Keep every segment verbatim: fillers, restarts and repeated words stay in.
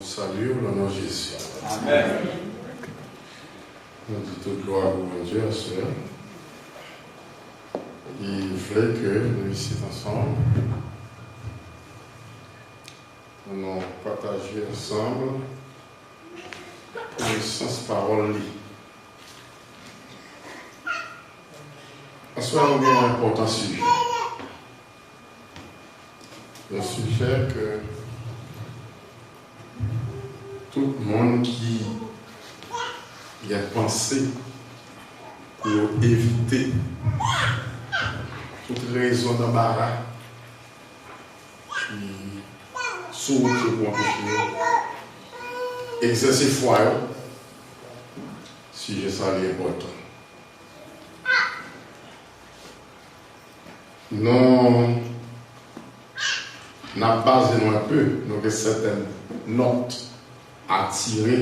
Salye w nan non Jezi. Amèn. Nou di tout glwa pou Bondye aswè. Li vle ke nou isit ansanm, pou nou pataje ansanm konesans pawòl li. Aswè nou gen yon enpòtan sijè. Yon sijè ke tout moun ki gen panse pou yo evite tout rezon danbara ki sou wout yo pou anpeche yo egzèse fwa yo, sijè sa li enpòtan. Nou, n ap baze nou enpe, nou gen sètèn nòt a tire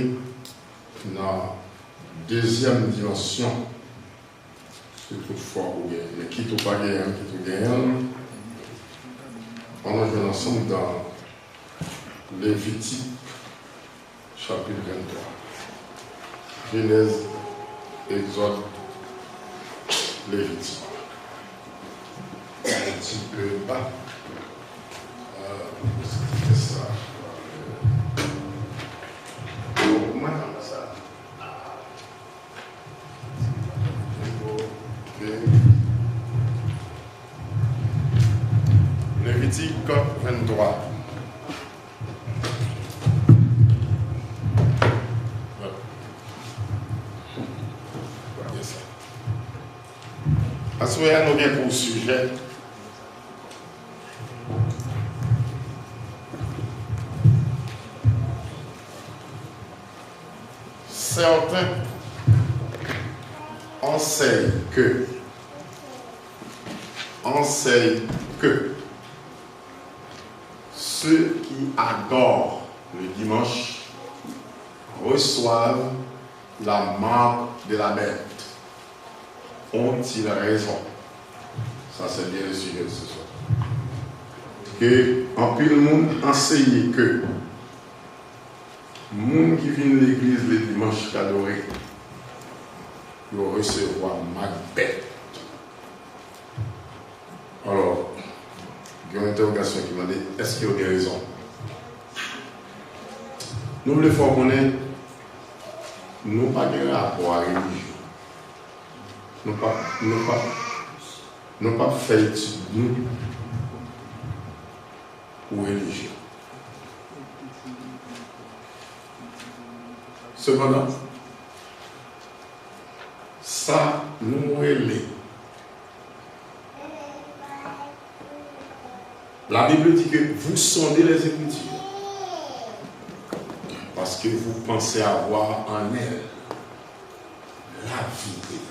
nan dezyèm dimansyon, si toutfwa ou gen, men kit ou pa genyen l, kit ou genyen l, ann nou jwenn ansanm nan Levitik, chapit venntwa. Jenèz, Egzòd, Levitik. Un petit peu bas. Euh, c'est ça. Bon, mwen, sa. Ok. Levitik venntwa. Aswè a, nou gen pou sijè Certains enseignent que, enseignent que ceux qui adorent le dimanche reçoivent la marque de la bête. Ont-ils raison? Sa se byen le sijè de ce soir. Ke anpil moun anseye ke moun ki vin legliz le dimanch k adore, yo resevwa mak bèt. Alò, gen yon entèwogasyon ki mande, èske yo gen rezon? Nou vle fè w konnen, nou pa gen rapò a relijyon. Nou p ap, nou p ap, nou p ap fè etid nou pou relijyon. Sepandan, sa nou rele La Bible dit que vous sondez les Écritures, parce que vous pensez avoir en elles la vie éternelle.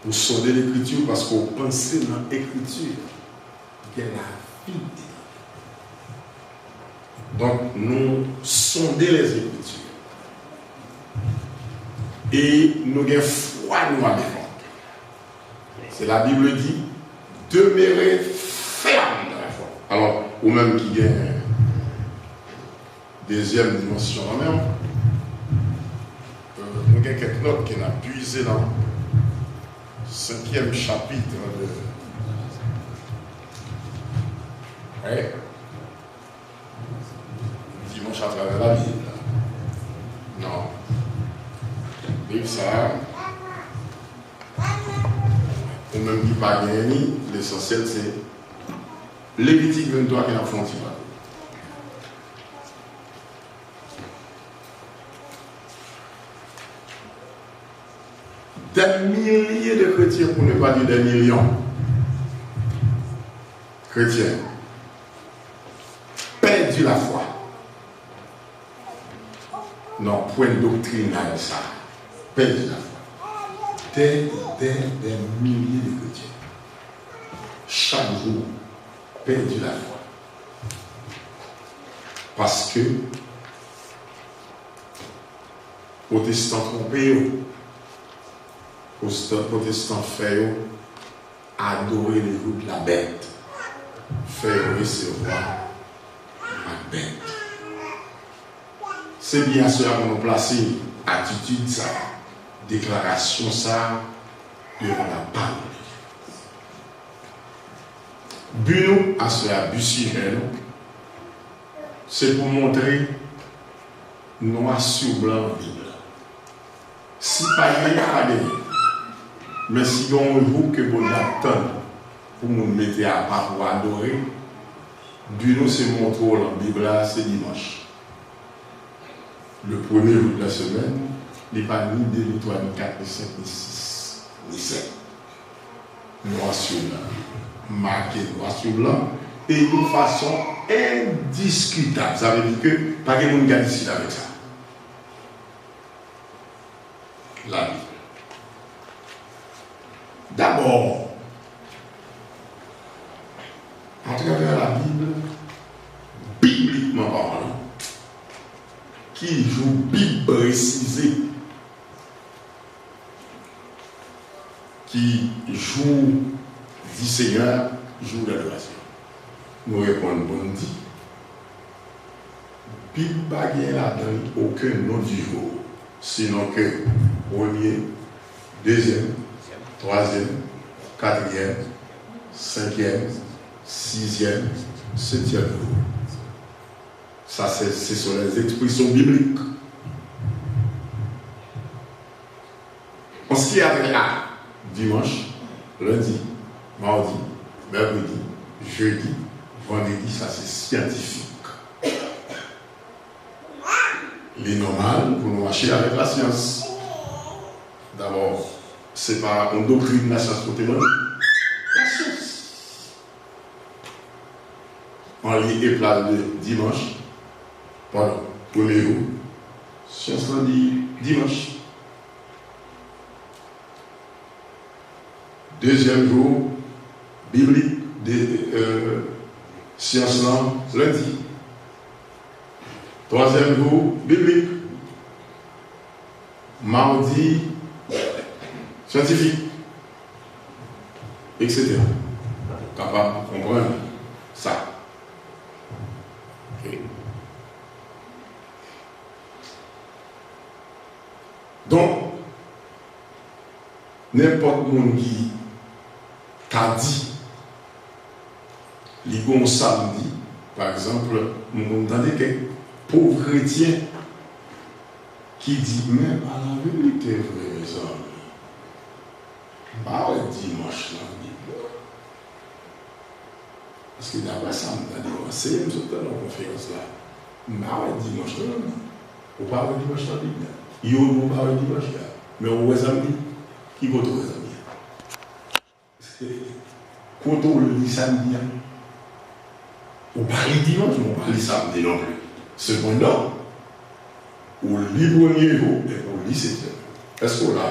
Ou sonde Lekriti paske w panse nan Ekriti gen lavi etènèl. Donk, nou sonde les Écritures. E nou gen fwa nou a defann. Se la Bible dit, demeurez ferme dans la foi. Alò, ou menm ki gen dezyèm dimansyon an menm, euh, nou gen kèk nòt ke n ap puize nan senkyèm chapit de, wi, Dimanche à travers la Bible. Non. Liv sa a, ou menm ki pa genyen li, lesansyèl se Levitik venntwa ke n ap fè yon ti pale. Des milliers de chrétiens, pour ne pas dire des millions, chrétiens, pèdi lafwa nan pwen doktrinal sa a, pèdi lafwa. Des, des, des milliers de chrétiens, chak jou, pèdi lafwa. Paske pwotestan twonpe yo. Pwotestan, pwotestan fè yo adore le jour de la bête. Fè yo resevwa Bèt. Se byen aswè a pou nou plase atitid sa a, deklarasyon sa a devan lapawòl de Dye. Bi nou aswè a, bi sijè nou, se pou montre nwa sou blan nan Bib la. Si pa genyen, pa genyen. Men si gen yon jou ke Bondye ap tann pou moun mete apa pou adore, bi nou se montre w lan Bib la se dimanch. Le premye jou de la semèn, li pa ni de, ni twa, ni kat, ni senk, ni sis, ni sèt. Nwa sou blan. Make nwa sou blan. E yon fason endiskitab. Sa vle di ke pa gen moun ki ka diskite avèk sa. Labib. Dabò, atravè Labib, biblikman palan, ki jou Bib presize ki jou di Senyè, jou dadorasyon? Nou reponn pou n di, Bib pa gen ladan li okenn non di jou, sinon ke premye, dezyèm, twazyèm, katriyèm, senkyèm, sizyèm, setyèm jou. Sa se, ce sont les expressions bibliques. An ce qui a trait à dimanche, lundi, mardi, mercredi, jeudi, vendredi, sa se syantifik. Li nòmal pou nou mache avèk lasyans. Dabò, se pa yon doktrin lasyans pote ban nou. Lasyans. An lye e plas de dimanch, padon, premye jou, syans lan di dimanch. Dezyèm jou biblik de, euh, syans lan, lendi. Twazyèm jou biblik, mawdi syantifik, et cetera. Kapab konprann sa. Ok. Donk, nenpòt moun ki ka di li gon samdi, pa egzanp, m konn tande kèk pòv kretyen ki di, men alaverite vre, mezanmi, m pa wè dimanch nan Bib la. Paske daprè sa m tande yo anseye, m sot tande yon konferans la, m pa wè dimanch nan Bib la. Ou pa wè dimanch nan Bib la? Yo di w pa wè dimanch la, men ou wè samdi? Ki kote ou wè samdi a? Kote w li samdi a? Ou pa li dimanch, men ou pa li samdi non plis. Sepandan, ou li premye jou epi ou li setyèm jou. Èske w la?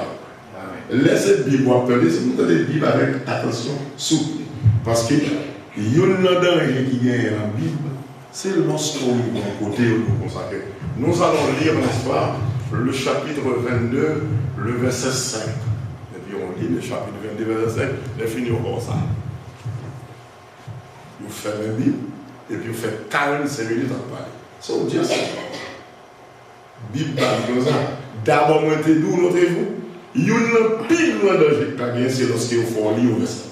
Amèn. Lè se Bib w ap tande, se pou w tande Bib avèk atansyon, souple. Paske youn nan danje ki genyen nan Bib, se lòske w rive yon kote, yo di w konsa ke, nous allons lire, n'est-ce pas, le chapitre vingt-deux, le verset cinq. Epi on lit le chapitre vingt-deux, verset cinq, lè fini yo ba w sa. Yo fèmen Bib, epi yo fè karannsenk minit ap pale. Se odyans sa. Bib pa di konsa. Dabò mwen te di w lòt jou, youn nan pi gran danje ki ka genyen se lòske yo fè w li yon vèsè.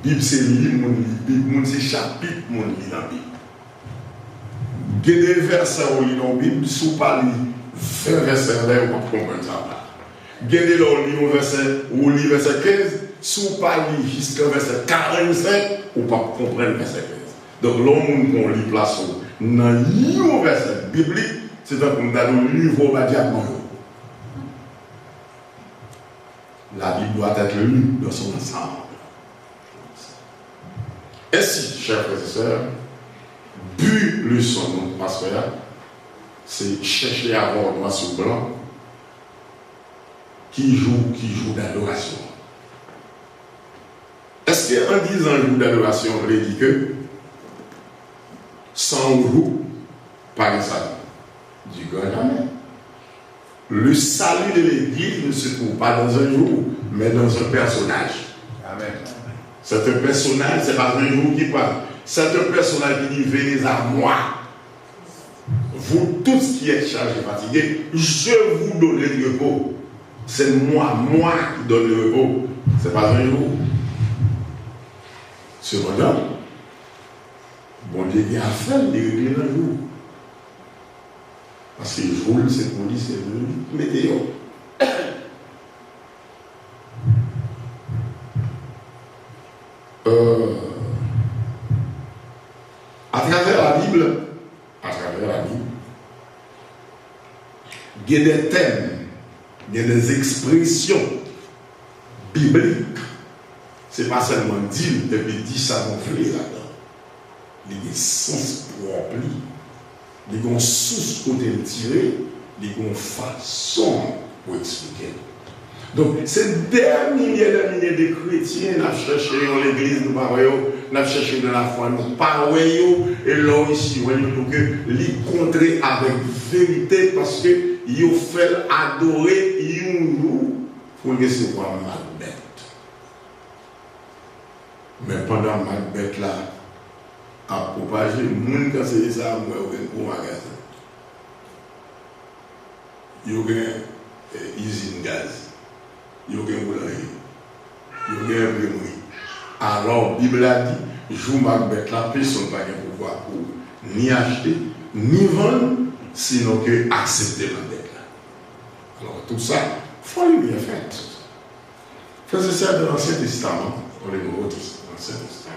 Bib se li moun li Bib, moun se chapit moun li nan Bib. Gen de vèsè ou li nan Bib, si w pa li ven vèsè anlè, ou p ap konprann sa w la. Gen de lè w li yon vèsè, ou li vèsè kenz, si w pa li jiskan vèsè karannsenk, ou p ap konprann vèsè kenz. Donk, lè yon moun pran w li plase w nan yon vèsè biblik, se tankou m ta di w nivo w ba dyab mwen yo. La Bible doit être lue dans son ensemble. Ainsi, chers frères et sœurs, bi leson nou pastè a, se chèche avè w nwa sou blan ki jou ki jou dadorasyon. Èske an dizan jou dadorasyon vle di ke san yon jou pa gen sali? Du grand jamais. Le salut de l'Église ne se trouve pas dans un jour, mais dans un personnage. Amen. C'est un personnage, c'est pas un jour qui passe. C'est un personnage qui dit, venez à moi. Vous tous qui êtes chargés, fatigués, je vous donne le repos. C'est moi, moi qui donne le repos. C'est pas un jour. Sepandan, Bondye gen afè l, li regle nan jou. Paske jou l se pou li, se li ki mete yo. Euh, à travers la Bible, à travers la Bible, gen de tèm, gen de ekspresyon biblik. Se pa sèlman di l epi di sa nou vle ladan. Li gen sans pwòp li. Li gen yon sous kote l tire, li gen yon fason pou eksplike l. Donk, se dè milye, dè milye de kretyen n ap chèche yon legliz, nou pa wè yo, n ap chèche nan lafwa, nou pa wè yo, e lè w isi wè yo, donk, li kontre avèk verite, paske yo fè l adore yon jou pou l resevwa makbèt. Men pandan makbèt la ap pwopaje, moun k anseye sa a, m wè yo gen gwo magazen. Yo gen, eh, izin gaz. Yo gen boulanje. Yo gen enprimri. Alò, Bib la di, jou makbèt la, pèsonn pa gen pouvwa pou ni achte, ni vann, sinon ke aksepte makbèt la. Alò, tout sa, fò li byen fèt. Frè e sè, nan Ansyen Testaman, nan Nouvo Testaman, Ansyen Testaman,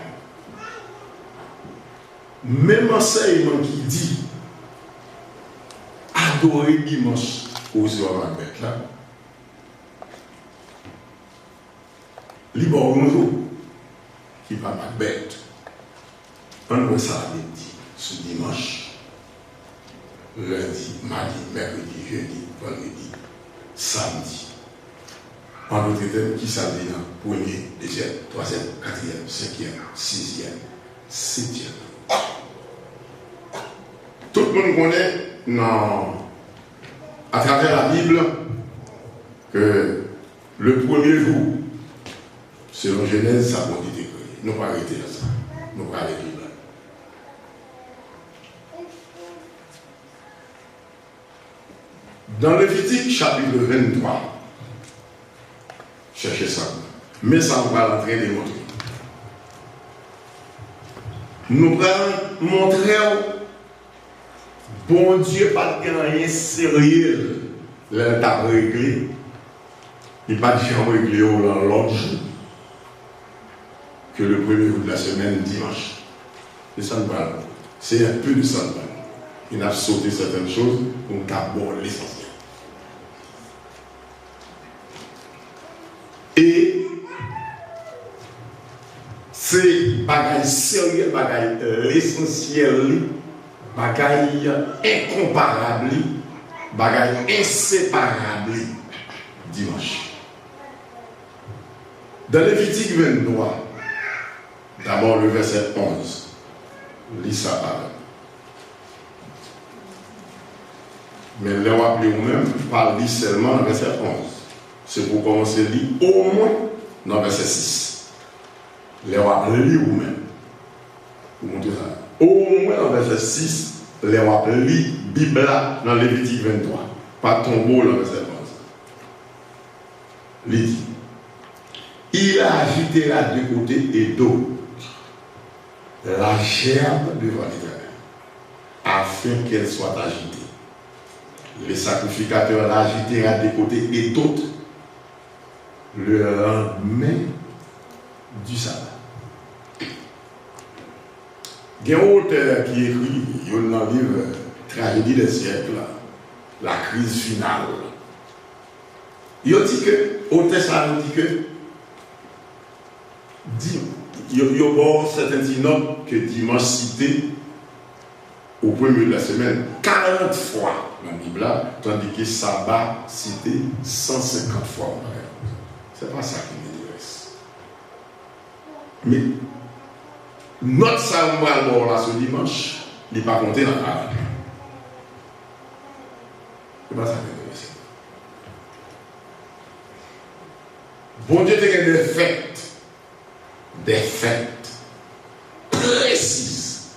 menm ansèyman ki di, adore dimanch pou resevwa makbèt la, li ba w yon jou ki pa makbèt. Ann wè sa Labib di sou dimanch, lendi, madi, mèkredi, jedi, vandredi, samdi. An dòt tèm, kisa l di nan premye, dezyèm, twazyèm, katriyèm, senkyèm, sizyèm, setyèm? Tout moun konnen nan, atravè Labib, ke le premye jou, selon Jenèz, sa Bondye te kreye. Nou pa rete la sa. Nou prale pi lwen. Dans Lévitique chapitre vingt-trois, chèche sa. Men sa nou pral antre demontre. Nou pral montre w Bondye pa t gen anyen serye l lè l t ap regle. Li pa t janm regle yo nan lòt jou ke le premye jou de la semèn, dimanch. Se sa n pral. Se un peu de sa n pral. E n ap sote sètèn choz pou n ka ba w lesansyèl. E se bagay serye, bagay lesansyèl li, bagay enkonparab li, bagay enseparab li, dimanch. Dans Lévitique vingt-trois, d'abord le verset onze, li sa avè m. Men lè w ap li ou menm, pa li sèlman nan vèsè onz. Se pou w kòmanse li omwen nan vèsè sis. Lè w ap li ou menm, pou montre sa. Omwen nan vèsè sis, lè w ap li Bib la nan Levitik venntwa. Pa tonbe w nan vèsè onz. Li di, il agitera de côté et d'autre la gerbe devant l'Éternel, afin qu'elle soit agitée. Le sacrificateur l'agitera de côté et d'autre le lendemain du sabbat. Gen yon otè ki ekri youn nan liv Tragédie des siècles, La crise finale. Yo di ke, otè sa yo di ke, di, yo, yo ba w sèten ti nòt ke dimanch site o premye jou de la semèn karant fwa nan Bib la, tandike saba site san senkant fwa, yon bagay konsa. Se pa sa ki enterese. Men, nòt sa yo m pral ba w la sou dimanch, li pa konte nan karant la. Se pa sa k enterese. Bondye te gen de fèt Des fêtes précises.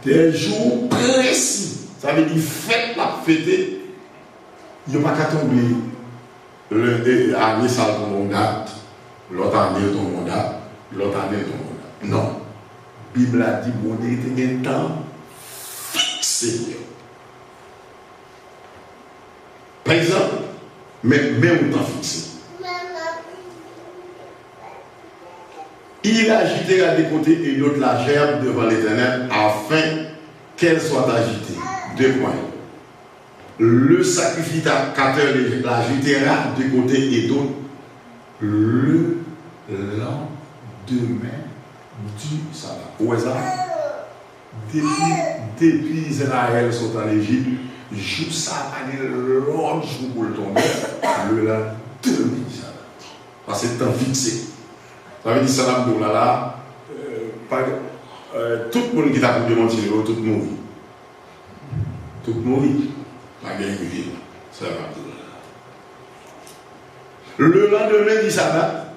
Des jours précis. Sa vle di fèt l ap fete, yo pa ka tonbe ane sa l tonbe yon dat, lòt ane l tonbe yon dat, lòt ane l tonbe yon dat. Non. Bib la di Bondye te gen tan fikse pou yo. Pa egzanp, men, men yon tan fikse. Il ajoutera de côté et d'autre la gerbe devant l'Éternel, afin qu'elle soit agitée. Deux points. Le sacrificateur l'ajoutera de côté et d'autre le lendemain du sabbat. Ou wè sa? Depi, depi Izrayèl sot ann Ejip, jou sa a pa gen lòt jou pou l tonbe, le lendemain du sabbat. Paske tan fikse. Sa vle di sa n ap di w la la, euh, pa, euh, tout moun ki ta pou demantye yo, tout mouri. Tout mouri. Pa gen yon vivan. Sa n ap di w la la. Le lendemain du sabbat,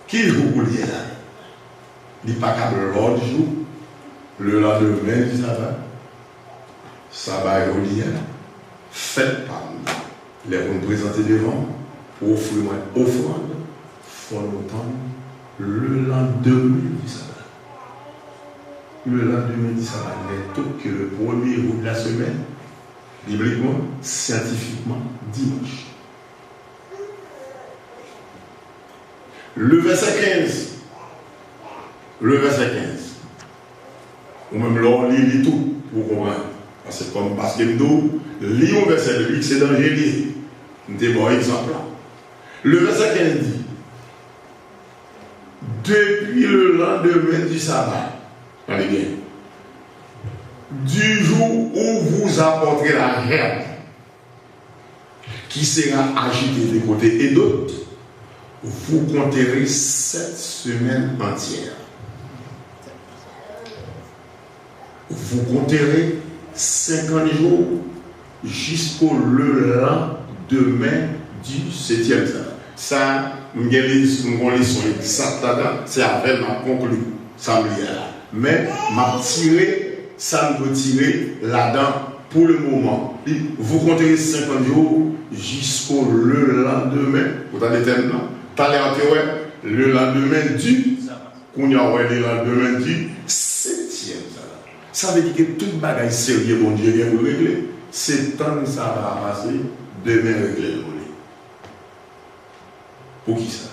ki jou pou l ye la? Li pa kab lòt jou. Le lendemain du sabbat. Saba yo li a, fèt pa m nan. Lè pou n prezante devan m, pou ofri mwen ofrann, fò nou tann le lendemain du sabbat. Le lendemain du sabbat n'est autre que le premier jour de la semaine, bibliquement, scientifiquement, dimanche. Le vèsè kenz. Le vèsè kenz. Ou menm lè w li, li tou, pou w konprann. Paske kòm, paske m di w, li yon vèsè biblik, se danje li ye. M te ba w egzanp la. Le vèsè kenz di, depuis le lendemain du sabbat, tande byen, du jour où vous apporterez la gerbe, qui sera agitée de côté et d'autre, vous compterez sept semaines entières. Vous compterez cinquante jours jusqu'au lendemain du septième sabbat. Sa, m gen, m gon leson egzat ladan, se avè l m ap konkli sa m li a la. Men, m ap tire sa m dwe tire ladan pou le moman. Li, vous compterez cinquante jours jusqu'au le lendemain. Ou tande tèm nan? Talè a te wè, le lendemain du, kounye a w wè le lendemain du septième sabbat. Sa vle di ke tout bagay serye Bondye gen pou l regle, se tann saba a pase, demen regle l pou li. Poukisa?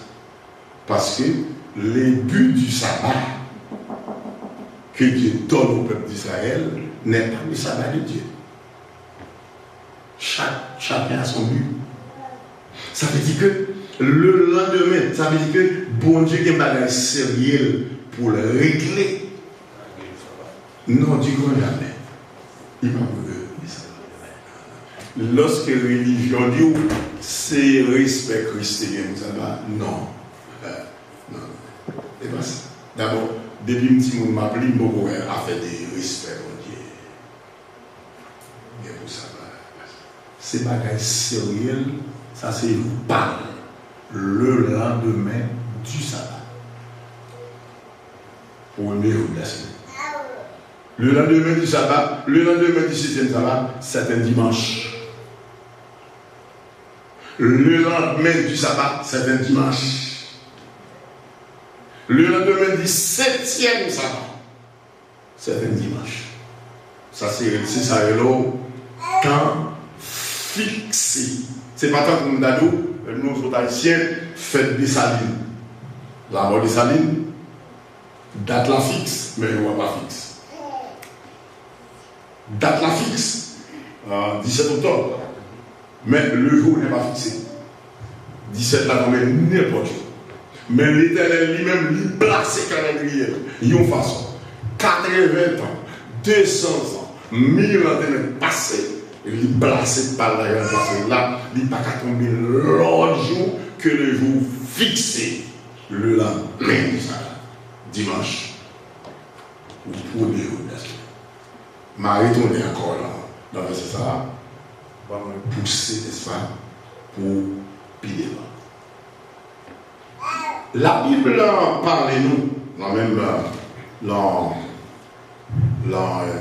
Parce que le but du sabbat que Dieu donne au peuple d'Israël n'est pas le sabbat de Dieu. Chak, chacun a son but. Sa vle di ke le lendemain, sa vle di ke Bondye gen bagay serye l pou l regle. Non, du grand jamais. Li pa pou regle sa. Lòske relijyon di w se respè Kris te gen pou saba, non. Non, non. E pa sa. Dabò, depi m timoun m ap li, m poko wè afè de respè Bondye gen pou saba. Se bagay serye l, sa se jou pa l. Le lendemain du sabbat. Premye jou de la semèn. Le lendemain du sabbat, le lendemain du sixième sabbat, c'est un dimanche. Le lendemain du sabbat, c'est un dimanche. Le lendemain du septième sabbat, c'est un dimanche. Sa se, se sa yo rele w tan fikse. Se pa tankou m ta di w, nou sot ayisyen, fèt Desalin. Lamò Desalin, dat la fiks, men jou a pa fiks. Dat la fiks, euh, disèt oktòb. Men le jou n'est pas fixé. Disèt la tonbe nenpòt jou. Men Letènèl li menm, li plase kalandriye l yon fason. Katreven tan, de san zan, mil an te mèt pase, li plase pa l nan jan l plase l la, li pa ka tonbe lòt jou ke le jou fikse, le lendemain du sabbat, dimanch, ou premye jou de la semèn. M a retounen ankò nan, nan vèsè sa a, ban mwen pouse, nèspa, pou pi devan. Labib pale nou, nan menm, nan, nan,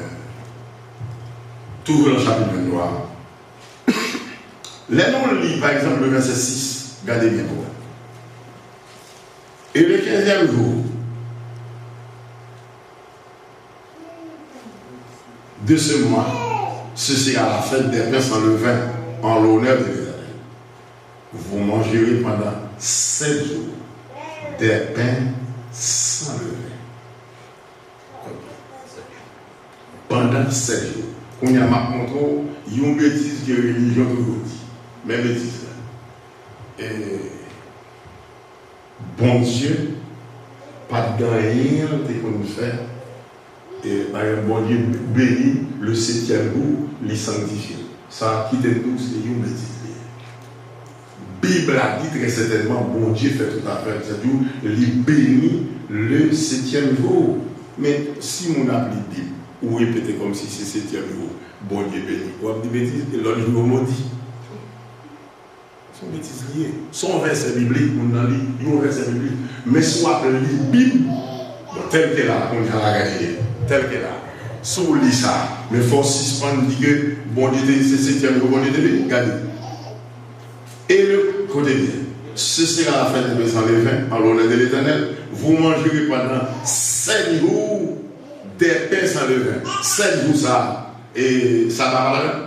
toujou nan chapit venntwa. Lè nou li, pa egzanp, le vèsè sis, gade byen pou wè. Et le quinzième jour de ce mois, ce sera la fête des pains sans levain en l'honneur de l'Éternel. Vous mangerez pendant sept jours des pains sans levain. Pandan sèt jou. Kounye a, m ap montre w yon betiz ke relijyon toujou di. Men betiz la. E, Bondye pa t gen anyen l te konn fè. E, pa egzanp, Bondye beni le setyèm jou, li sanktifye l. Sa a kite n tou se yon betiz li ye. Bib la di trè sètènman, Bondye fè tout afè, sètadi li beni le setyèm jou. Men si moun ap li Bib, ou repete kòmsi se setyèm jou Bondye beni, w ap di betiz, e lòt jou yo modi. Se yon betiz li ye. Se yon vèsè biblik, moun nan li, yon vèsè biblik. Men si w ap li Bib, bon, tèlkèla, kounye a la gade, tèlkèla. Si w li sa, men fò w sispann di ke Bondye te, se setyèm jou Bondye te beni. Gade. Et le, koute byen. Ce sera la fête des pains sans levain en l'honneur de l'Éternel. Vous mangerez pendant sept jours des pains sans levain. Sèt jou sa, e sa pa valab?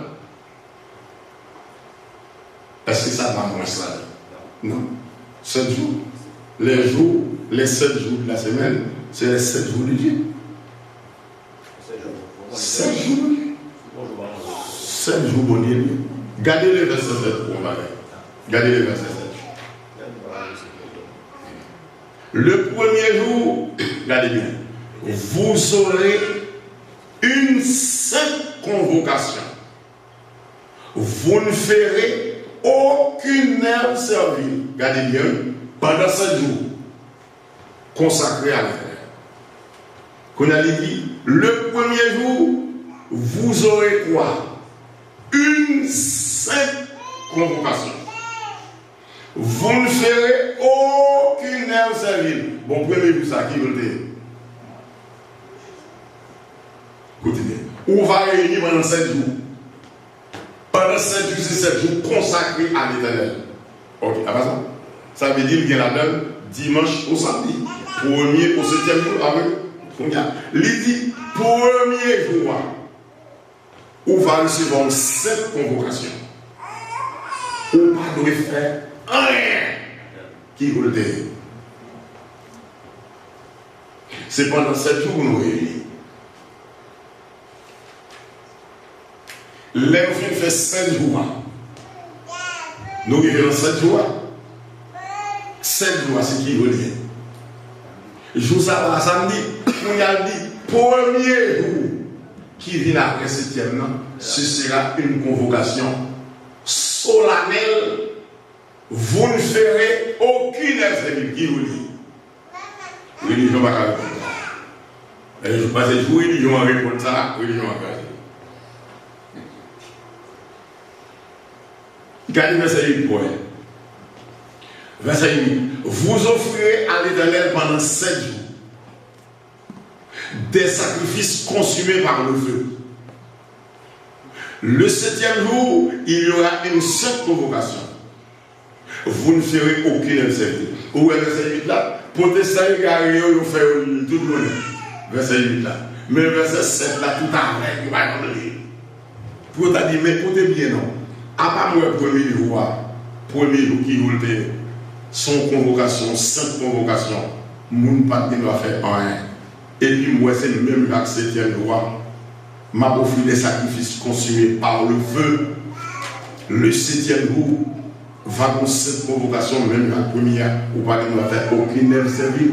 Èske sa pa mwens la? Non. Sèt jou. Les jours, les sept jours de la semaine, c'est les sept jours de Dieu. Sèt jou. Sèt jou Bondye li. Gade le vèsè sèt pou yon bagay. Gade le vèsè sèt. Le premier jour, gade byen, vous aurez une sainte convocation. Vous ne ferez aucune œuvre servile. Gade byen, wi, pandan sèt jou, konsakre a Letènèl. Kounye a, li di, le premier jour, vous aurez quoi? Une sainte convocation. Vous ne ferez aucune œuvre servile. Bon, premye jou sa, ki jou l te ye? Koute byen. Ou va reyini pandan sèt jou. Pandan sèt jou, se sèt jou konsakre a Letènèl. Ok, apa sa? Sa vle di l gen ladan l dimanch o samdi. Premye o setyèm jou, apre, kounye a, li di, premye jou a, ou va resevwa yon senp konvokasyon. Ou pa dwe fè anyen ki revolte. Se pandan sèt jou pou nou reyini. Lè yo fin fè sèt jou a, nou rive nan sèt jou a. Sèt jou a, se ki jou li ye? Jou saba a, samdi. Kounye a, l di, premye jou ki vin apre setyèm nan, ce sera une convocation solennelle. Vous ne ferez aucune œuvre servile. Ki jou li ye? Relijyon pa ka reponn sa. Lè jou pase, jou relijyon an reponn sa, relijyon an kraze. Gade vèsè uit pou wè. Vèsè uit. Vous offrirez à l'Éternel pendant sept jours des sacrifices consumés par le feu. Le septième jour, il y aura une sainte convocation. Vous ne ferez aucune œuvre servile. Ou wè vèsè uit la? Pwotestan egare yo, yo fè yo li l tout jounen. Vèsè uit la. Men vèsè sèt la, tout avèg, yo pa janm li l. Pou yo ta di, men koute byen non. Apa m wè premye jou a, premye jou ki jou l te ye, se yon konvokasyon, senp konvokasyon. Moun pa t gen dwa fè anyen. Epi m wè se menm jan ak setyèm jou a, m ap ofri des sacrifices consumés par le feu. Le septième jour, va gon senp konvokasyon, menm jan ak premye a, ou pa gen dwa fè okenn èv sèvi.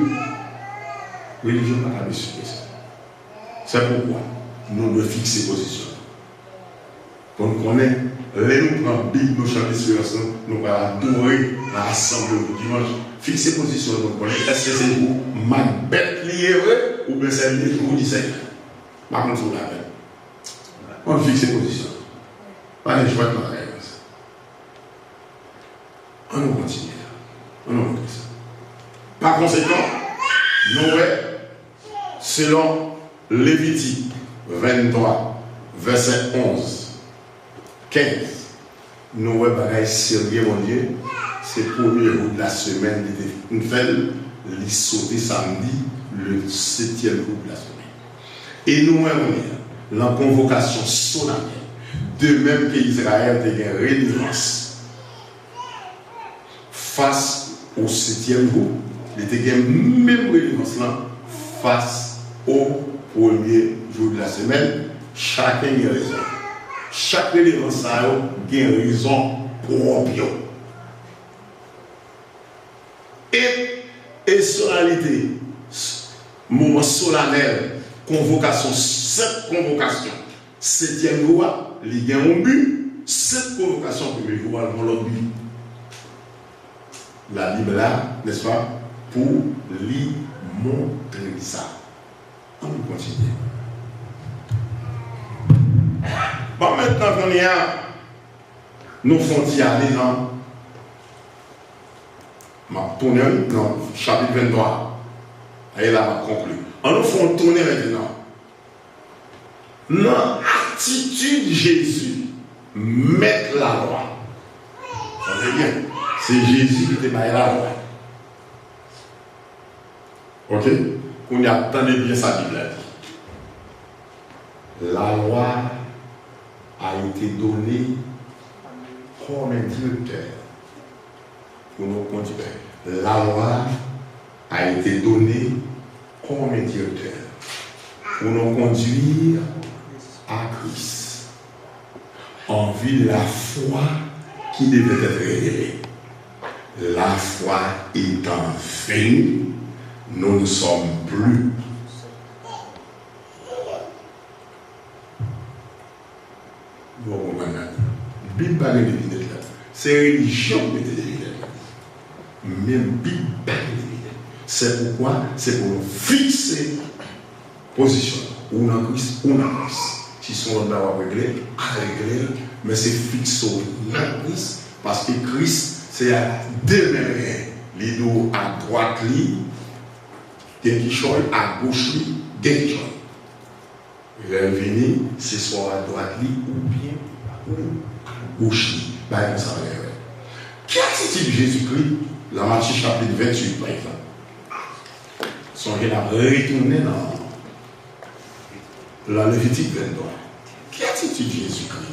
Relijyon pa ka mesye sa. C'est pourquoi nou dwe fikse pozisyon nou. Pou n konnen, lè nou pran Bib nou, chante esperans nou, nou pral adore nan asanble nou dimanch. Fikse pozisyon nou, konnen èske se pou mak bèt li ye vre, oubyen se le jour du Seigneur. M pa konn si w la avè m. Ann fikse pozisyon nou. Pa gen jwèt nan bagay konsa. Ann nou kontinye la. Ann nou montre sa. Pa konsekan, nou wè, selon Levitik venntwa, vèsè onz, kenz, nou wè bagay serye, Bondye, se premye jou de la semèn li te fè l, li sote samdi, le setyèm jou de la semèn. E nou wè, Bondye, nan konvokasyon solanèl, de menm ke Izrayèl te gen renivans, fas o setyèm jou, li te gen menm renivans lan fas o premye jou de la semèn. Chaken gen rezon. Chak renivans sa yo gen rezon pwòp yo. E, e solanite, moman solanèl, konvokasyon, senp konvokasyon, setyèm jou a, li gen yon bi. Senp konvokasyon premye jou a, l gen yon lòt bi. Labib la, nèspa, pou li montre sa. Ann kontinye. Bon, mentnan, kounye a, nou fè yon ti ale nan, m ap tounen nan chapit venntwa. E la, m ap konkli. Ann nou fè yon tounen mentnan nan atitid Jezi, mèt lalwa. Tande byen, se Jezi ki te bay lalwa. Oke? Kounye a, tande byen sa Bib la di. La loi a été donnée comme un directeur pour nous conduire. La loi a été donnée comme un directeur pour nous conduire à Christ, en vue de la foi qui devait être révélée. La foi étant venue, nous ne sommes plus. Bon, konprann la. Bib pa gen devinèt la. Se relijyon ki mete devinèt la. Men Bib pa gen devinèt. C'est pourquoi, c'est pour nous fixer pozisyon. Ou nan Kris, ou nan Kris. Si se yon lòt bagay w ap regle, al regle l, men se fikse w nan Kris, paske Kris, se a de men l genyen. Li di w adwat li, gen kichòy, agoch li, gen kichòy. Lè l vini, se swa w adwat li oubyen ou agoch li. Bagay konsa pa gen règ. Ki atitid Jezikri nan Matye chapit venntuit, pa egzanp? Sonje n ap retounen nan, nan Levitik venntwa. Ki atitid Jezikri?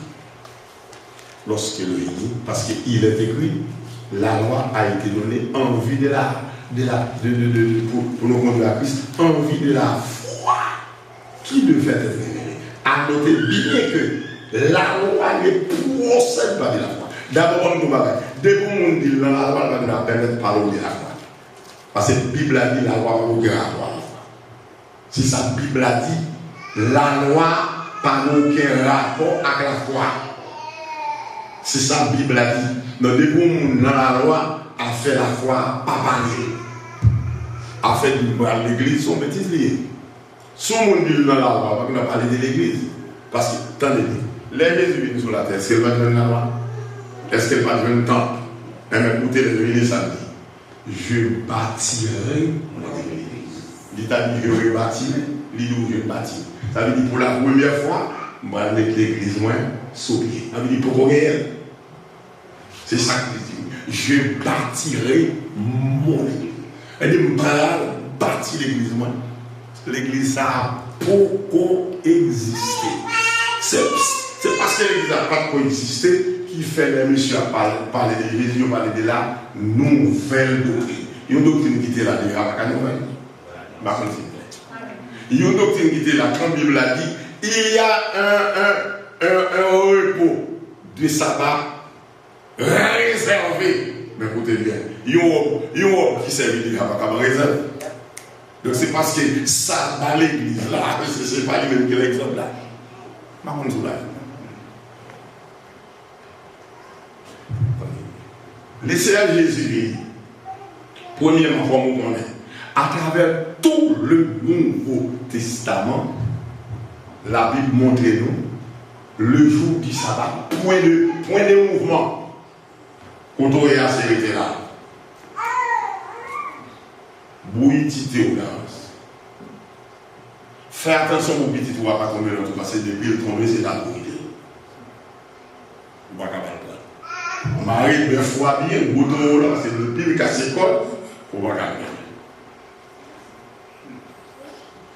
Lorsqu'il régnait, parce qu'il est écrit, la loi a été donnée en vue de la, de la, de, de, de, de, pour, pour nous conduire à Christ, en vue de la foi qui devait être révélée. À noter bien que la loi ne procède pas de la foi. Dabò, ban m di w bagay. Depi yon moun di l nan lalwa, l pa dwe pèmèt pale w de lafwa. Paske Bib la di lalwa pa gen rapò a lafwa. Se sa Bib la di, lalwa pa gen okenn rapò ak lafwa. Se sa Bib la di. Donk, depi yon moun nan lalwa, afè lafwa pa pale. Afè di m pral legliz, se yon betiz li ye. Si yon moun di l nan lalwa, pa gen dwa pale de legliz. Paske, tande byen, lè Jezi vin sou latè, èske l pa t jwenn lalwa? Èske l pa t jwenn tanp? Enben, koute lè l vini sa l di. Je bâtirai mon église. Li ta di, je rebâtirai, li di w, je bâti. Sa vle di, pou la premyè fwa, m pral met legliz mwen sou pye. Sa vle di, poko genyen l. Se sa k li di. Je bâtirai mon église. Sa vle di, m pral bati legliz mwen. Legliz sa a poko egziste. Se, se paske legliz la pa t ko egziste ki fè lè mesye ap pale, pale de Jezi, yo pale de la nouvèl doktrin. Yon doktrin ki te la deja pa ka nouvèl. M pa konn si m klè. Yon doktrin ki te la, kan Bib la di, il y a un, un, un, un repos de sabbat réservé. Men koute byen, yon wòb, yon wòb ki sèvi deja pa ka ban rezèv. Donk, se paske saba legliz la, se, se pa li menm ki egzanp la. M pa konn si w la. Le Seyè Jezi vini. Premyèman, kòm ou konnen, atravè tou le Nouvo Testaman, Labib montre nou, le jou di saba, pwen de, pwen de mouvman. Kote w ye a, se rete la. Bouyi ti te w nan. Fè atansyon pou pitit ou a pa tonbe nan twou, paske depi l tonbe, se la pou kite l. Ou pa ka ba l pran. Mare bèf ou a byen, bouton yo la, paske depi l kase kòd, ou pa ka pran.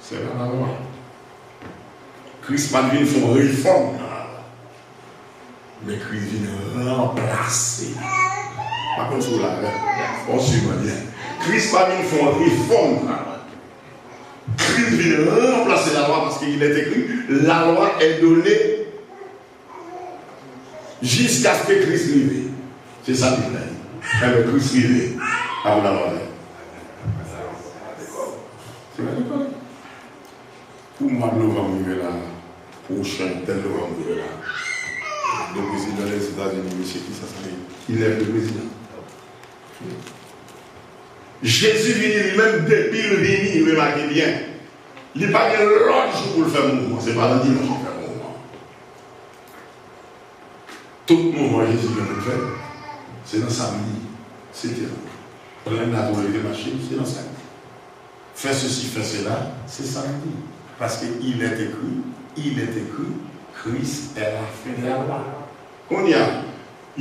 Se pa lalwa. Kris pa t vin fè yon refòm nan lalwa. Men Kris vin ranplase. Pa konn si w la, men fò w swiv mwen byen. Kris pa vin fè yon refòm nan lalwa. Kris vin ranplase lalwa, paske il est écrit, la loi est donnée jusqu'à ce que Christ rive. Se sa Bib la di. Enben, Kris rive. Apre lalwa vini. Se pa lekòl. Pou mwa novanm rive la, pwochen, tèl novanm rive la, de prezidan Lèzetazini, mesye, kisa sa ye? Ki lèv de prezidan? Jezi vini li menm, depi l vini, remake byen, li pa gen lòt jou pou l fè mouvman, se pa nan dimanch li fè mouvman. Tout mouvman Jezi gen pou l fè, se nan samdi, se te pran l la tou leve mache, se nan samdi. Fè sesi, fè sela, se samdi. Paske il est écrit, il est écrit, Christ est la fin de la loi. Kounye a,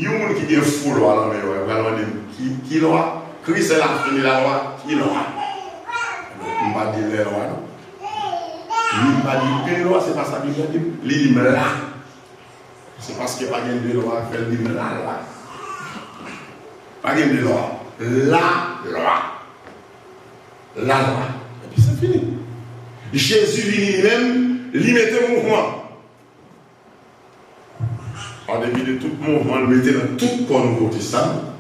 yon moun ki gen fo lwa nan men yo, yo pral mande m ki, ki lwa? Christ est la fin de la loi, ki lwa? M pa di lè lwa non. M pa di ke lwa, se pa sa Bib la di. Li di m la. Se paske pa gen de lwa k fè l di m la, la. Pa gen de lwa. La lwa. La lwa. Epi se fini. Jezi vini li menm, li mete mouvman. An depi de tout mouvman l mete nan tout kò Nouvo Testaman,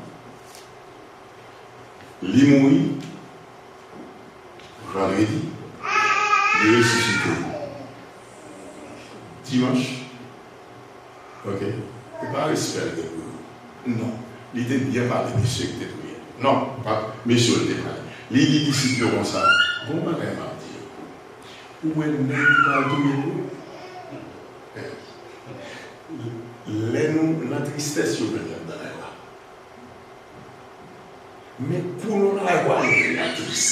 li mouri vandredi, li resisite dimanch. Ok? E pa respè l gen pou yo. Non. Li te byen pale mesye ki te touye l. Non, pa mesye l te pale. Li di disip yo konsa, gon bagay m ap di yo. Ou wè nèg ki pral touye nou? Lè nou nan tristès, yo jwenn nou anndan lagwa. Men kou nou nan lagwa, nou vin atris.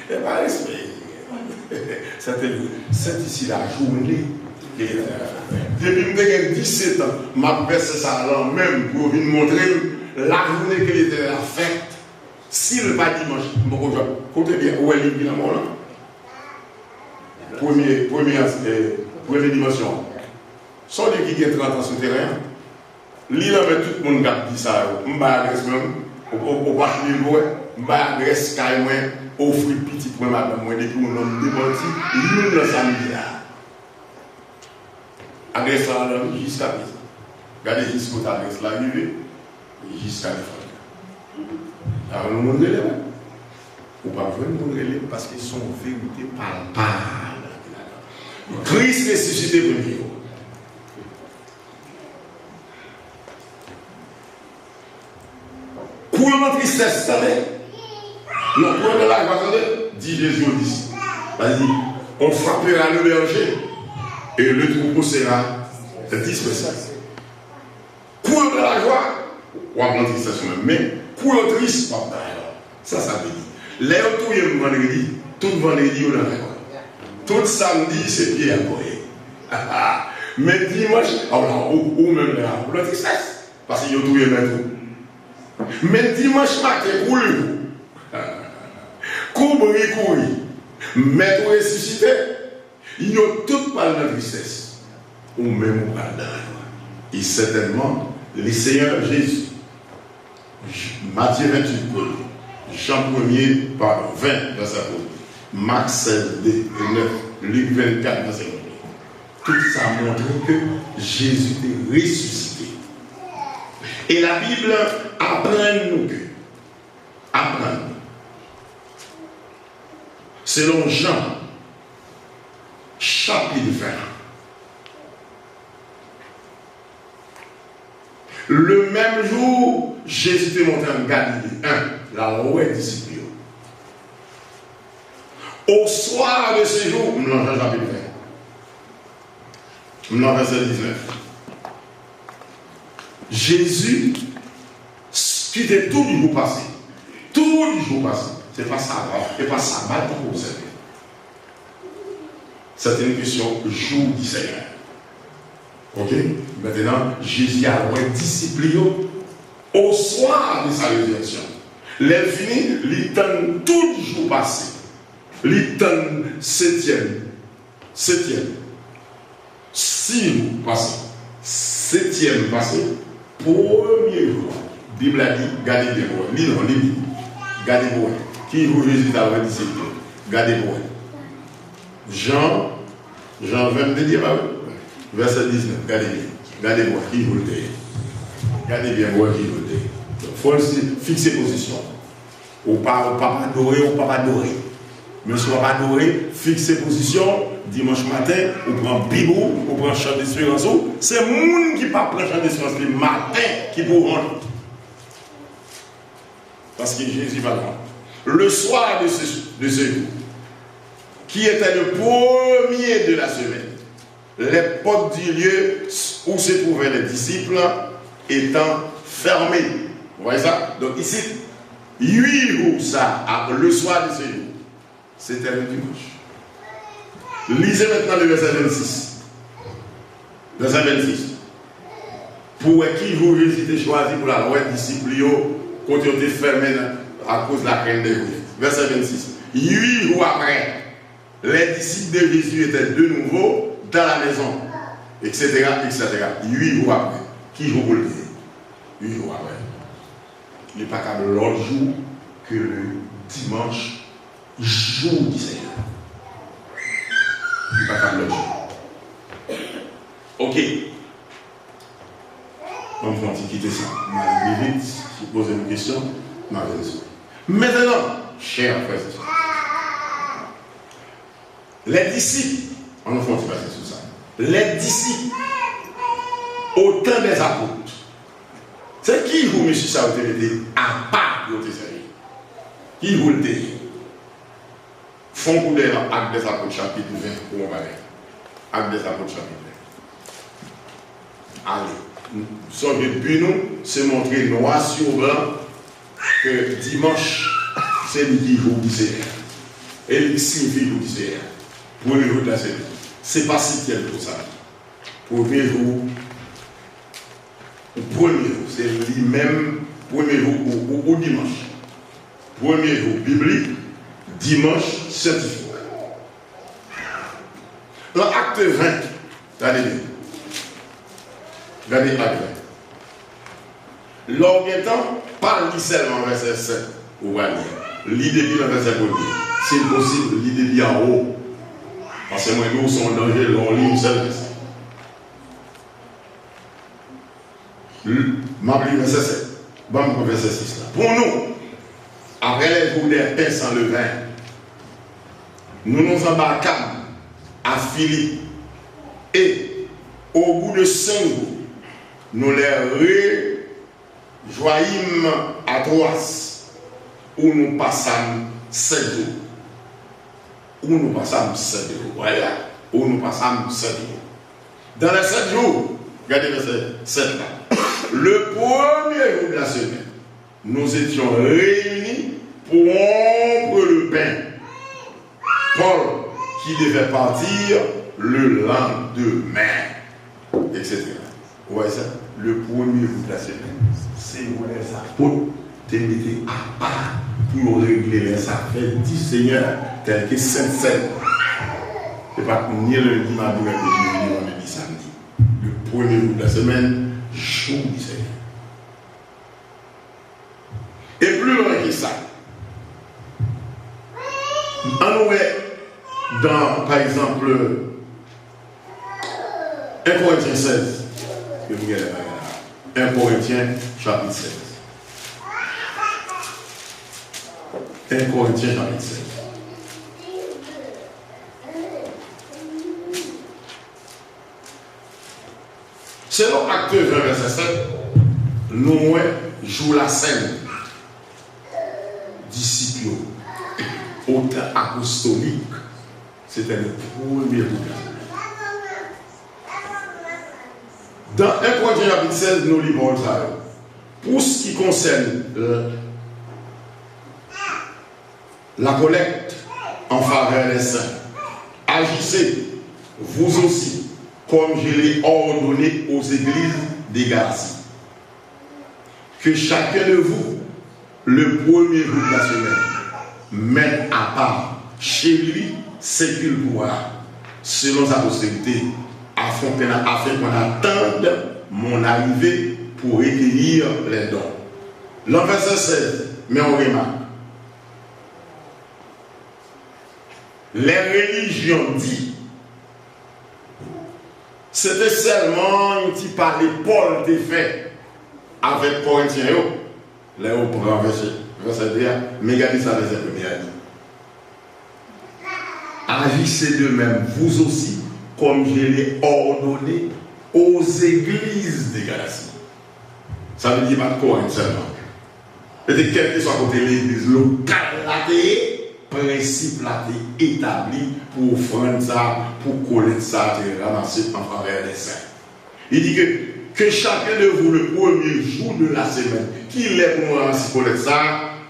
E pa respè. Sèten jou, sèt isi lajounen ke Letènèl a fèt. Depi m te gen disèt an, m ap vèsè sa a lan men m pou yo vin montre m lajounen ke Letènèl a fèt. Si l pa dimanch, m poko jwenn. Kote byen, ou wè liv ki nan men w lan? Premye, premye, eh, premye dimansyon an. Se yon liv ki gen trant an sou teren an. Li nan men tout moun k ap di sa yo. M bay adrès mwen, ou, ou, ou pa fini l pou wè. M bay adrès kay mwen, ofri pitit mwen, madanm mwen, depi yon nonm demanti youn nan sa m di la. Adrès la la wi, jiska prezan. Gade jis kote adrès la rive, jiska defann. Avan nou moun rele mwen. Ou p ap jwenn moun rele m paske se yon verite palpab ki ladan. Kris resisite premye jou. Kou yo nan tristès, tande. Non, kou yo nan lajwa, tande. Di Jezi o disip. Li di, on frappera le berger et le troupeau sera dispersé. Kou yo nan lajwa, w ap nan tristès ou menm. Men, kou yo tris, w ap nan lajwa. Sa sa vle di? Lè yo touye m vandredi, tout vandredi yo nan lajwa. Tout samdi, se pye y ap voye. Men dimanch, a w la, ou, ou menm la, ou nan tristès. Paske yo touye mèt ou. Men dimanch maten, kouri ou. Kouri, kouri. Mèt ou resisite. Yo tout pral nan tristès. Ou menm ou pral nan lajwa. E sètènman, le Seigneur Jésus. J-, Matye venntuit premye, Jan premye, padon, ven, vèsè premye, Mak sèz, de e nèf, Lik vennkat, vèsè premye. Tout sa montre ke Jezi te resisite. E Labib aprann nou ke, aprann nou, selon Jan, chapit ven, le menm jou, Jezi te monte an Galile, en, l al wè disip li yo. Au soir de ce jour, m nan Jan chapit ven, m nan vèsè diznèf. Jezi kite tout jou pase. Tout jou pase. Se pa saba, se pa saba ki pou obsève. C'était une question jour du Seigneur. Ok? Maintenant, Jezi al wè disip li yo au soir de sa résurrection. Lè l fini, li tann tout jou pase. Li tann setyèm, setyèm, sis jou pase, setyèm pase, premye jou a. Bib la di, gade byen pou wè. Li non, li di, gade pou wè. Ki jou Jezi t al wè disip yo? Gade pou wè. Jan, Jan ven m te di, pa vre? Vèsè diznèf, gade byen. Gade pou wè ki jou l te ye. Gade byen pou wè ki jou l te ye. Donk, fò l si, fikse pozisyon. Ou pa, ou p ap adore, ou p ap adore. Men si w ap adore, fikse pozisyon, dimanch maten, ou pran Bib ou, ou pran Chan Desperans ou. Se moun ki pa pran Chan Desperans li maten ki pou wont. Paske Jezi pa la. Le soir de ce, de ce jour, qui était le premier de la semaine, les portes du lieu où se trouvaient les disciples étant fermées. Vous voyez ça? Donc ici, huit jours ça, le soir de ce jour, c'était le dimanche. Lisez maintenant le verset vingt-six. Vèsè vennsis. Pou wè ki jou Jezi te chwazi pou l al wè disip li yo, kote yo te fèmen nan, akoz la krent de Jwif. Vèsè vennsis. Huit jours après, les disciples de Jésus étaient de nouveau dans la maison, et cetera, et cetera. Huit jours après. Ki jou pou l te ye? Huit jours après. Li pa kab lòt jou ke le dimanche, jour du Seigneur. Li pa kab lòt jou. Ok. Ban m fè yon ti kite sa. M ale pi vit. Si w poze m kesyon, m a rezoud. Maintenant, chers frères et sœurs, les disciples, ann nou fè yon ti pase sou sa. Les disciples, au temps des apôtres. Se ki jou mesye sa yo te mete apa pou yo te sèvi? Ki jou l te ye? Fè yon kout dèyè nan Actes des Apôtres chapit ven pou yon bagay. Actes des Apôtres chapit ven. Ale. Sonje, bi nou, se montre noir sur blanc ke dimanch, se li ki jou di Senyè. E li ki siyifi jou di Senyè. Premye jou de la semèn. Se pa setyèm jou sa. Premye jou, ou premye jou, se li menm, premye jou ou, ou, ou dimanch. Premye jou biblik, dimanch syantifik. Nan Akte ven, gade byen. Gade Akte ven. Lè w gen tan, pa li sèlman vèsè sèt ou pral li. Li depi nan vèsè premye. Si l posib, li depi anwo. Paske mwen di w se yon danje lè w li yon sèl vèsè. M ap li vèsè sèt. Ban m pran vèsè sis la. Pour nous, après les jours des pains sans levain, nous nous embarquâmes à Philippe, et au bout de cinq jours, nous les rejoignîmes à Troas, où nous passâmes sept jours. Où nous passâmes sept jours. Voilà. Où nous passâmes sept jours. Dans les sept jours, gade vèsè sèt la. Le premier jour de la semaine, nous étions réunis pour rompre le pain. Paul, qui devait partir le lendemain, et cetera. Ou wè sa? Le premier jour de la semaine, se jou lèzapot te mete apa pou yo regle lèzafè di Senyè, tèl ke Sent Sèn. Se pa t ni lendi, madi, mèkredi, jedi, vandredi, samdi. Le premier jour de la semaine, jour du Seigneur. E pli lwen ke sa, ann wè dan, pa egzanp, en Korentyen sèz, ke nou genlè pa gen la. En Korentyen, chapit sèz. En Korentyen, chapit sèz. Selon Akte ven, vèsè sèt, nou wè jou Lasèn, disip yo, o tan apostolik, se te le premye jou de la semèn. Dan en Korentyen chapit sèz, nou li pawòl sa yo. Pour ce qui concerne, euh, La collecte en faveur des saints. Agissez, vous aussi, comme je l'ai ordonné aux églises de Galatie. Que chacun de vous, le premier jour de la semaine, mette à part chez lui ce qu'il pourra, selon sa postérité, afin qu'on, afin qu'on attende mon arrivée pour recueillir les dons. Nan vèsè sèz, men yon remak. Lè relijyon di, se te sèlman yon ti pale Pòl te fè avèk Korentyen yo, lè yo pran vèsè, vèsè de a, men gade sa vèsè premye a di. Agissez de même, vous aussi, comme je l'ai ordonné aux églises de Galatie. Sa vle di, pa t Korent sèlman. Se te kèlkeswa kote legliz lokal la te ye, prensip la te etabli pou ofrann sa, pou kolèkt sa te ranmase an favè dè sen. Li di ke, que chacun de vous le premier jour de la semaine, ki lè pou nou ranmase kolèkt sa,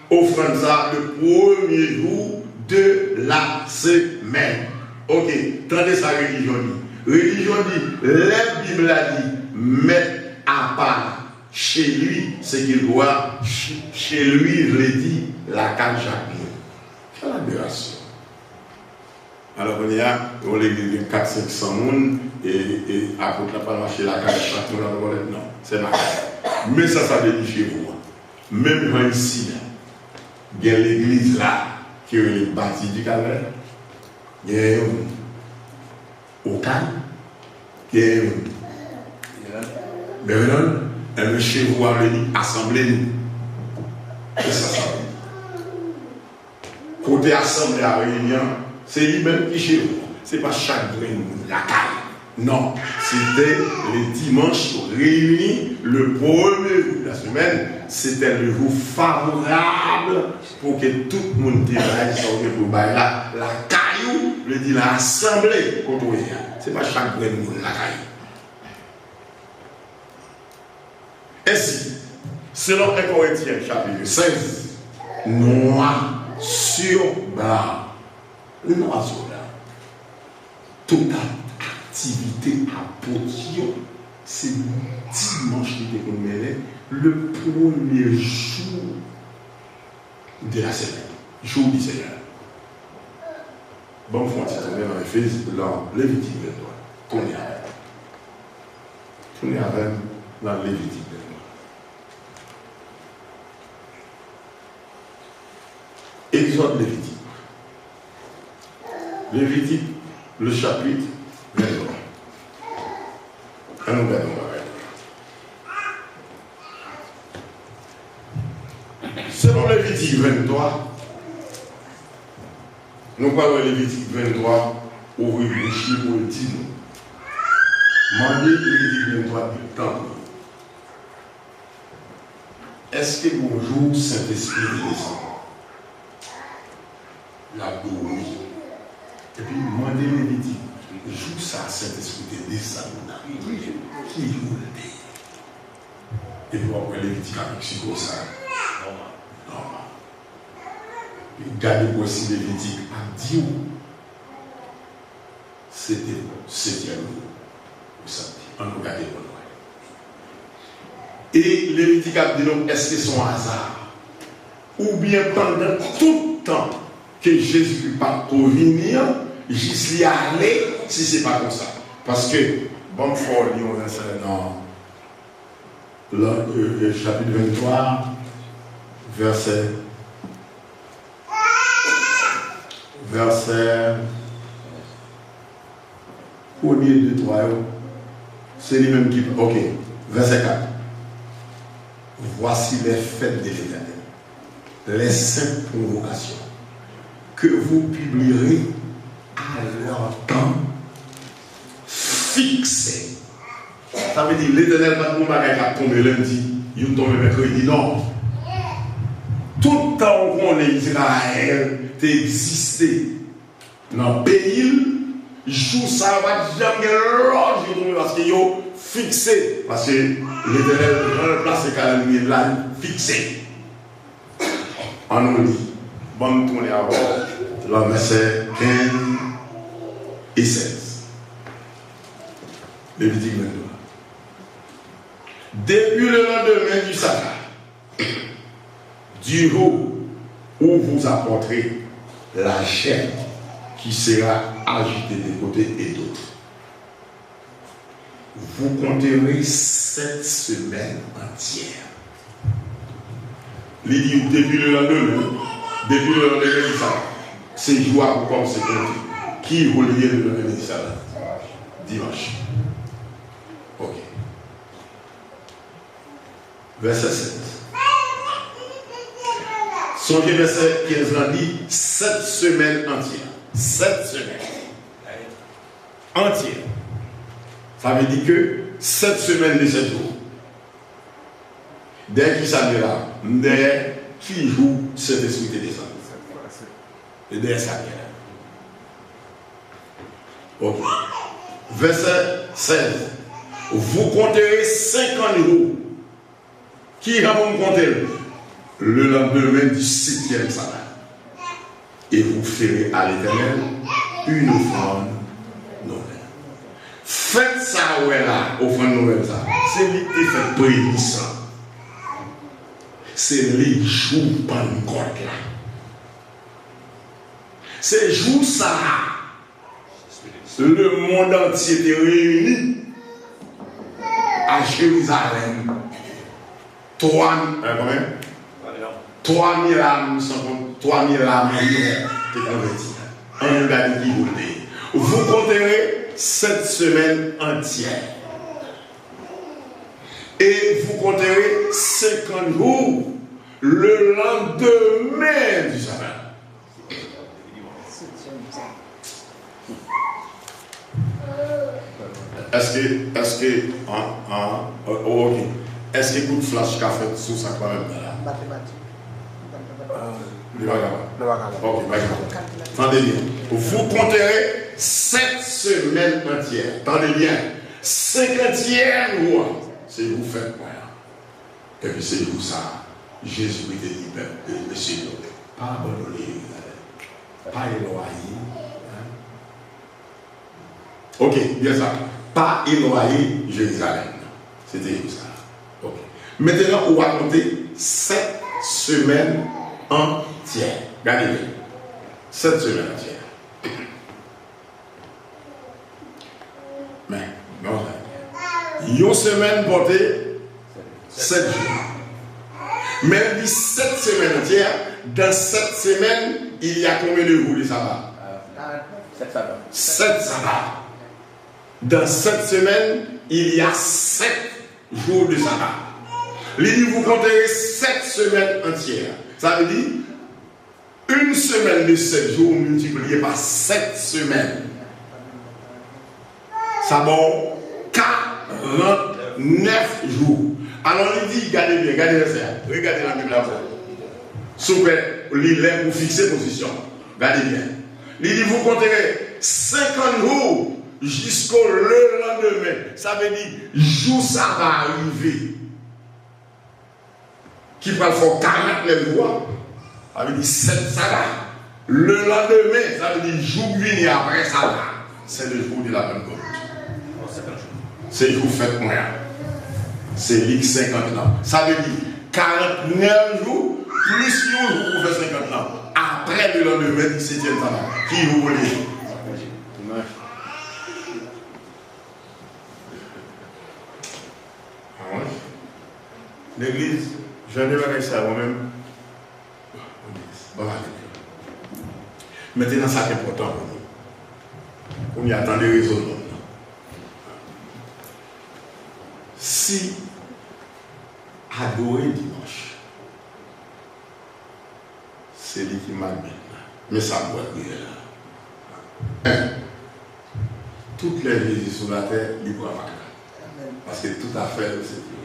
ofrann sa, le premier jour de la semaine. Ok, tande sa relijyon di. Relijyon di, lè Bib la di, mèt apa chez lui, se ki lwa, chez lui vle di lakay chak moun. Quelle aberration! Alò, kounye a, yon legliz gen kat, senk san moun, e, e apot la pral mache lakay chak moun ap rekòlèt? Non, se pa sa. Men sa, sa vle di chez vous an. Menm jan isi a, gen legliz la ki rele Bati di Kalvè, gen yon Okay, gen yon Maryland, enben chez vous a vle di asanble nou. Se sa sa vle di. Kote asanble a reyini an, se li menm ki chez vous. Se pa chak grenn moun lakay. Non, se te le dimanche réuni, le premier jour de la semaine, c'était le jour favorable pou ke tout moun te bay sa w gen pou bay la, lakay ou, vle di nan asanble kote w ye a. Se pa chak grenn moun lakay ou. Ensi, selon en Korentyen chapit sèz, noir sur blanc, noir sur blanc, total aktivite apot yo, se dimanch li te konn mennen, le premye jou de la semèn, jou di Senyè. Ban m fè yon ti tounen nan Efèz, nan Levitik venntwa. Tounen avè m. Tounen avè m nan Levitik venntwa. Egzòd, Levitik. Levitik, le chapitre venntwa. Ann nou gade yon bagay. Selon Levitik venntwa, nou pral wè Levitik venntwa ouvri bouch li pou l di nou. Mande Levitik venntwa di l, tanpri. Èske gon jou Sentespri te desann? L ap di w wi. Epi mande Levitik, jou sa a Sentespri te desann nan, ki jou l te ye? Epi w ap wè Levitik ap eksplike w sa nòmal. Gade pou wè si Levitik ap di w se te setyèm jou ou samdi. Ann nou gade pou nou wè. E Levitik ap di nou, èske se yon aza? Oubyen pandan tout tan ke Jezikri pa t ko vini an, jis li ale, si se pa konsa? Paske, ban m fè w li yon vèsè nan, nan, e, e, chapit venntwa, vèsè, vèsè premye, de, twa yo, se li menm ki, ok, vèsè kat. Voici les fêtes de l'Éternel, les saintes convocations, que vous publierez à leur temps fixé. Sa vle di, Letènèl pa t gon bagay k ap tonbe lendi, youn tonbe mèkredi, non. Tout tan ou konnen Izrayèl te egziste nan peyi l, jou sa yo pa t janm gen lòt jou tonbe, paske yo fikse, paske Letènèl, jan l plase kalandriye l la, li fikse. Ann nou li. Ban m tounen avè w lan vèsè kenz e sèz. Levitik venntwa. Depuis le lendemain du sabbat, du jour où vous apporterez la gemme qui sera ajoutée d'un côté et d'autre, vous compterez sept semaines entières. Li di, depi lelandemen, depi lelandemen di sa, se jou a pou kòmanse konte. Ki jou li ye lelandemen di sa la? Dimanch. Ok. Vèsè sèt. Sonje vèsè kenz lan di, sèt semèn antyè. Sèt semèn antyè. Sa vle di ke sèt semèn de sèt jou. Dèyè ki sa m ye la? M dèyè ki jou Sentespri te desann. E dèyè sa m ye la. Ok. Vèsè sèz. Vous compterez cinquante jours. Ki jan pou m konte l? Le lendemain du septième sabbat. Et vous ferez à l'Éternel une offrande nouvelle. Fèt sa a w wè la, ofrann nouvèl sa, se li k te fèt premye san. Se li jou Pannkòt la. Se jou sa a, lemonn antye te reyini a Jerizalèm. Twa, eh, konbyen? Twa mil âmes san kont, twa mil âmes te konvèti. Ann nou gade ki jou l te ye. Vous compterez sept semaines entières. Et vous compterez cinquante jours le lendemain du sabbat. Èske, èske, an, an, o-, o-, ok. Èske kout flach ka fèt sou sa k pa menm nan la? Matematik. Ah, li pa kapab. Li pa kapab. Ok, pa gen pwoblèm. Tande byen. Vous compterez sept semaines entières. Tande byen. Senkantyèm jou a, se jou fèt mwen an. Epi se jou sa a, Jezikri te di pèp, e, mesye yo, pa abandone Jerizalèm. Pa elwaye, en. Ok, byen sa. Pa elwaye Jerizalèm nan. Se te jou sa a. Ok. Mentnan, ou va konte sèt semèn antyè. Gade byen. Sèt semèn antyè. Men, non, yon semèn pote sèt jou. Men li di sèt semèn antyè, dans cette semaine, il y a combien de jours de sabbat? Sèt saba. Sèt saba. Dans cette semaine, il y a sept jours de sabbat. Li di, vous compterez sept semaines entières. Sa vle di, une semaine de sept jours multiplié par sept semaines, sa ba w karannèf jou. Alò, li di, gade byen, gade vèsè a. Regade la Bible la. Si w kwè li lè pou fikse pozisyon, gade byen. Li di, vous compterez cinquante jours jusqu'au le lendemain. Sa vle di, jou saba a rive. Ki pral fè w karannèf jou a, sa vle di sèt saba. Le lendemain, sa vle di jou k vini apre saba. C'est le jour de la Pentecôte. Se jou fèt mwen an. Se li k senkant lan. Sa vle di karannèf jou plis yon jou pou fè senkant lan. Apre le lendemain, disètyèm saba. Ki jou pou li ye? Dimanch. Ah wi. Legliz, jan de bagay sa yo menm. Bon, ale. Mentnan, sa k enpòtan pou nou. Kounye a, tande rezonman m nan. Si adore dimanch, se li ki malbèt la. Men sa m pral rive la. En, tout lè Jezi sou latè, li pran mak la. Paske tout afè yo se pou li.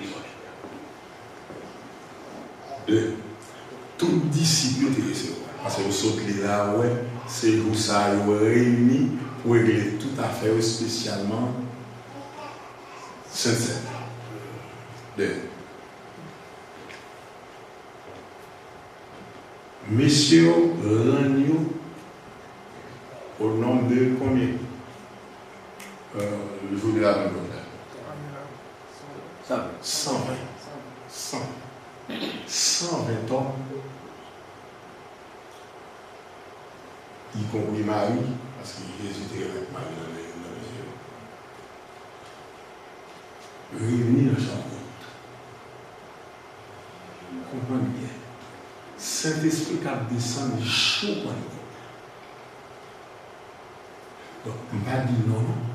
De, tout disip yo te resevwa. Paske yo sot li la, wè, se jou sa yo reyini pou regle tout afè yo, espesyalman Sent Sèn. De, Mesye yo rann yo au nombre de combien? Euh, le jour de la rencontre là. Sa, san ven. San. San ven tòm. Y konpri Mari, paske Jezi te remèt Mari nan men, nan men Jezi. Revini nan chanm kont. Konprann byen. Sentespri k ap desann jou Pantekòt la. Donk, m pa di non, non.